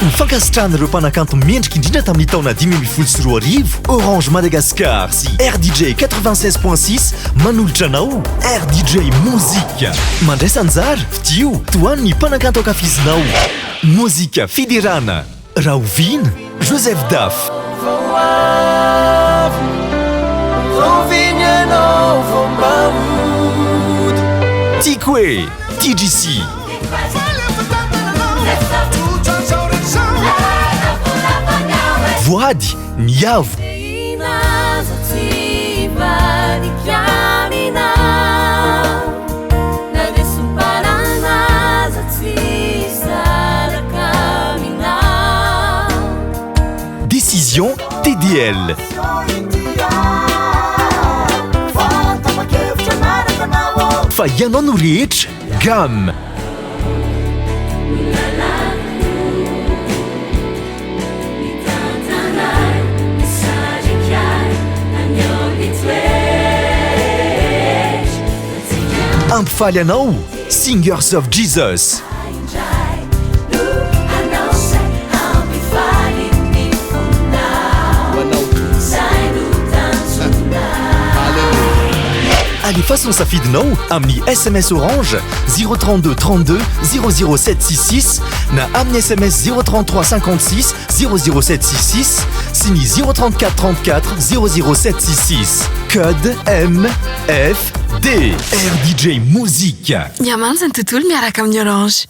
Ho fankasitrahana ireo mpanakanto mendrika indrindra tamin'ny taona 2015, Orange Madagascar sy RDJ 96.6 manolotra anao RDJ Mozika. Mandraisa anjara, fidio, tohano ny mpanakanto ankafizinao. Mozika fiderana, Rahoviana? Joseph Daf. Vao avy, rahoviana ianao vao mba hody? Tiako e! TJC. Voady, ny avo. Décision TDL. Fa ianao no rehetra, Gamme. Hampifaly anao, Singers of Jesus. Alefaso ny safidinao amin'ny sms Orange 032 32 00766 na amin'ny sms 033 56 00766 sy ny 034 34 00766. Code MFD. RDJ Mozika. Mihamanja ny tontolo miaraka amin'ny Orange.